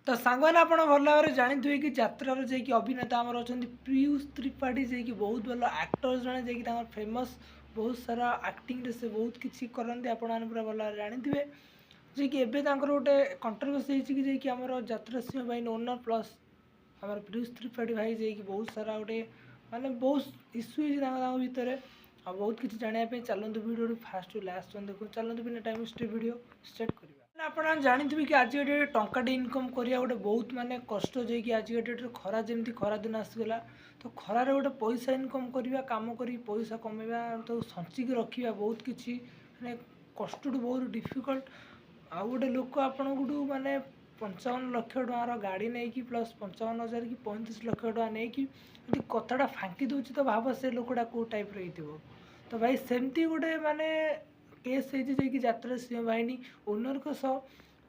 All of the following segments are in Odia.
ତ ସାଙ୍ଗମାନେ, ଆପଣ ଭଲ ଭାବରେ ଜାଣିଥିବେ କି ଯାତ୍ରାର ଯାଇକି ଅଭିନେତା ଆମର ଅଛନ୍ତି ପିୟୁଷ ତ୍ରିପାଠୀ, ଯିଏକି ବହୁତ ଭଲ ଆକ୍ଟର ଜଣେ, ଯିଏକି ତାଙ୍କର ଫେମସ୍ ବହୁତ ସାରା ଆକ୍ଟିଂରେ ସେ ବହୁତ କିଛି କରନ୍ତି। ଆପଣମାନେ ପୁରା ଭଲ ଭାବରେ ଜାଣିଥିବେ ଯିଏକି ଏବେ ତାଙ୍କର ଗୋଟେ କଣ୍ଟ୍ରୋଭର୍ସି ହେଇଛି କି ଯିଏକି ଆମର ଯାତ୍ରା ସିଂହ ବାହିନୀ ଓନର୍ ପ୍ଲସ୍ ଆମର ପିୟୁଷ ତ୍ରିପାଠୀ ଭାଇ ଯାଇକି ବହୁତ ସାରା ଗୋଟେ ମାନେ ବହୁତ ଇସ୍ୟୁ ହେଇଛି ତାଙ୍କ ତାଙ୍କ ଭିତରେ। ଆଉ ବହୁତ କିଛି ଜାଣିବା ପାଇଁ ଚାଲନ୍ତୁ, ଭିଡ଼ିଓଟି ଫାଷ୍ଟ ଟୁ ଲାଷ୍ଟ ଦେଖନ୍ତୁ। ଚାଲନ୍ତୁ, ବିନା ଟାଇମ୍ ୱେଷ୍ଟ ଭିଡ଼ିଓ ଷ୍ଟାର୍ଟ କରିବା। ଆପଣ ଜାଣିଥିବେ କି ଆଜିକା ଡେଟ୍ରେ ଟଙ୍କାଟେ ଇନକମ୍ କରିବା ଗୋଟେ ବହୁତ ମାନେ କଷ୍ଟ। ଯାଇକି ଆଜିକା ଡେଟ୍ରେ ଖରା, ଯେମିତି ଖରା ଦିନ ଆସିଗଲା, ତ ଖରାରେ ଗୋଟେ ପଇସା ଇନକମ୍ କରିବା, କାମ କରି ପଇସା କମେଇବା, ତାକୁ ସଞ୍ଚିକି ରଖିବା ବହୁତ କିଛି ମାନେ କଷ୍ଟଠୁ ବହୁତ ଡିଫିକଲ୍ଟ। ଆଉ ଗୋଟେ ଲୋକ ଆପଣଙ୍କଠୁ ମାନେ 55 ଲକ୍ଷ ଟଙ୍କାର ଗାଡ଼ି ନେଇକି, ପ୍ଲସ୍ 55 ହଜାର କି 35 ଲକ୍ଷ ଟଙ୍କା ନେଇକି ଯଦି କଥାଟା ଫାଙ୍କି ଦେଉଛି, ତ ଭାବ ସେ ଲୋକଟା କେଉଁ ଟାଇପ୍ର ହେଇଥିବ। ତ ଭାଇ, ସେମିତି ଗୋଟେ ମାନେ କେସ୍ ହେଇଛି ଯାଇକି ଯାତ୍ରା ସିଂହ ବାହିନୀ ଓନର୍ଙ୍କ ସହ,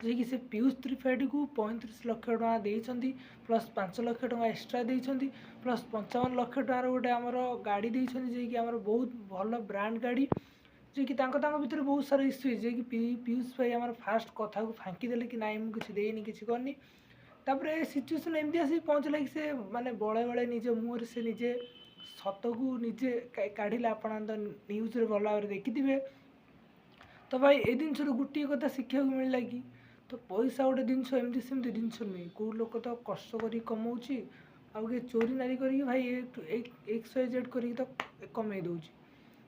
ଯାଇକି ସେ ପିୟୁଷ ତ୍ରିପାଠୀକୁ 35 ଲକ୍ଷ ଟଙ୍କା ଦେଇଛନ୍ତି, ପ୍ଲସ୍ 5 ଲକ୍ଷ ଟଙ୍କା ଏକ୍ସଟ୍ରା ଦେଇଛନ୍ତି, ପ୍ଲସ୍ 55 ଲକ୍ଷ ଟଙ୍କାର ଗୋଟେ ଆମର ଗାଡ଼ି ଦେଇଛନ୍ତି, ଯିଏକି ଆମର ବହୁତ ଭଲ ବ୍ରାଣ୍ଡ ଗାଡ଼ି। ଯିଏକି ତାଙ୍କ ତାଙ୍କ ଭିତରେ ବହୁତ ସାରା ଇସ୍ୟୁ ହେଇଛି। ଯିଏକି ପିୟୁଷ ଭାଇ ଆମର ଫାଷ୍ଟ କଥାକୁ ଫାଙ୍କି ଦେଲେ କି ନାଇଁ, ମୁଁ କିଛି ଦେଇନି, କିଛି କରିନି। ତାପରେ ସିଚୁଏସନ୍ ଏମିତି ଆସିକି ପହଞ୍ଚିଲା କି ସେ ମାନେ ବଳେ ବଳେ ନିଜ ମୁହଁରେ ସେ ନିଜେ ସତକୁ ନିଜେ କାଢ଼ିଲେ। ଆପଣ ତ ନ୍ୟୁଜ୍ରେ ଭଲ ଭାବରେ ଦେଖିଥିବେ। ତ ଭାଇ, ଏ ଜିନିଷରୁ ଗୋଟିଏ କଥା ଶିଖିବାକୁ ମିଳିଲା କି ତ ପଇସା ଗୋଟେ ଜିନିଷ ଏମିତି ସେମିତି ଜିନିଷ ନୁହେଁ। କେଉଁ ଲୋକ ତ କଷ୍ଟ କରିକି କମାଉଛି, ଆଉ କିଏ ଚୋରି ନାରୀ କରିକି ଭାଇ ଏକ୍ସ ୱାଇ ଜେଡ଼୍ କରିକି ତ କମେଇ ଦେଉଛି।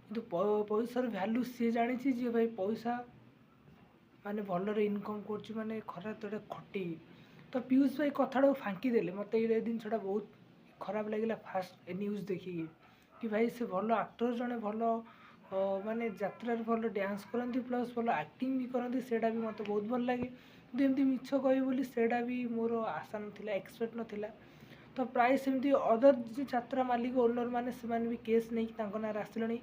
କିନ୍ତୁ ପଇସାର ଭ୍ୟାଲୁ ସିଏ ଜାଣିଛି, ଯିଏ ଭାଇ ପଇସା ମାନେ ଭଲରେ ଇନକମ୍ କରୁଛି, ମାନେ ଖରା ତଳେ ଖଟିକି। ତ ପିୟୁଷ ଭାଇ କଥାଟାକୁ ଫାଙ୍କି ଦେଲେ। ମୋତେ ଏଇ ଜିନିଷଟା ବହୁତ ଖରାପ ଲାଗିଲା ଫାଷ୍ଟ ଏ ନ୍ୟୁଜ୍ ଦେଖିକି କି ଭାଇ, ସେ ଭଲ ଆକ୍ଟର ଜଣେ, ଭଲ ମାନେ ଯାତ୍ରାରେ ଭଲ ଡ୍ୟାନ୍ସ କରନ୍ତି, ପ୍ଲସ୍ ଭଲ ଆକ୍ଟିଂ ବି କରନ୍ତି। ସେଇଟା ବି ମୋତେ ବହୁତ ଭଲ ଲାଗେ। କିନ୍ତୁ ଏମିତି ମିଛ କହିବେ ବୋଲି ସେଇଟା ବି ମୋର ଆଶା ନଥିଲା, ଏକ୍ସପେକ୍ଟ ନଥିଲା। ତ ପ୍ରାୟ ସେମିତି ଅଦର ଯାତ୍ରା ମାଲିକ ଓନର୍ ମାନେ, ସେମାନେ ବି କେସ୍ ନେଇକି ତାଙ୍କ ନାଁରେ ଆସିଲେଣି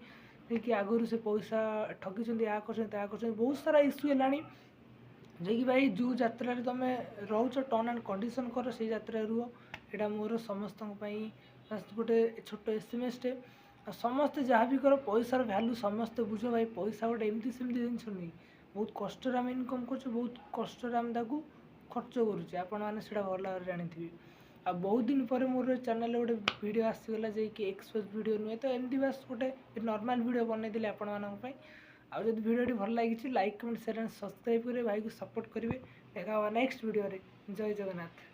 କି ଆଗରୁ ସେ ପଇସା ଠକିଛନ୍ତି, ଏହା କରିଛନ୍ତି, ତାହା କରିଛନ୍ତି। ବହୁତ ସାରା ଇସ୍ୟୁ ହେଲାଣି। ଯାଇକି ଭାଇ, ଯେଉଁ ଯାତ୍ରାରେ ତୁମେ ରହୁଛ, ଟର୍ମ ଆଣ୍ଡ କଣ୍ଡିସନ୍ କର, ସେଇ ଯାତ୍ରାରେ ରୁହ। ଏଇଟା ମୋର ସମସ୍ତଙ୍କ ପାଇଁ ବାସ୍ ଗୋଟେ ଛୋଟ ଏସ୍ଏମ୍ଏସ୍ଟେ। ଆଉ ସମସ୍ତେ ଯାହା ବି କର, ପଇସାର ଭ୍ୟାଲୁ ସମସ୍ତେ ବୁଝ। ଭାଇ, ପଇସା ଗୋଟେ ଏମିତି ସେମିତି ଜିନିଷ ନୁହେଁ। ବହୁତ କଷ୍ଟରେ ଆମେ ଇନକମ୍ କରୁଛୁ, ବହୁତ କଷ୍ଟରେ ଆମେ ତାକୁ ଖର୍ଚ୍ଚ କରୁଛେ। ଆପଣମାନେ ସେଇଟା ଭଲ ଭାବରେ ଜାଣିଥିବେ। ଆଉ ବହୁତ ଦିନ ପରେ ମୋର ଚ୍ୟାନେଲରେ ଗୋଟେ ଭିଡ଼ିଓ ଆସିଗଲା, ଯାଇକି ଏକ୍ସପୋଜ୍ ଭିଡ଼ିଓ ନୁହେଁ ତ, ଏମିତି ବାସ୍ ଗୋଟେ ନର୍ମାଲ୍ ଭିଡ଼ିଓ ବନେଇଦେଲି ଆପଣମାନଙ୍କ ପାଇଁ। ଆଉ ଯଦି ଭିଡ଼ିଓଟି ଭଲ ଲାଗିଛି, like, comment, share and subscribe କରିବେ, ଭାଇକୁ ସପୋର୍ଟ କରିବେ। ଦେଖା ହେବା ନେକ୍ସଟ ଭିଡ଼ିଓରେ। ଜୟ ଜଗନ୍ନାଥ।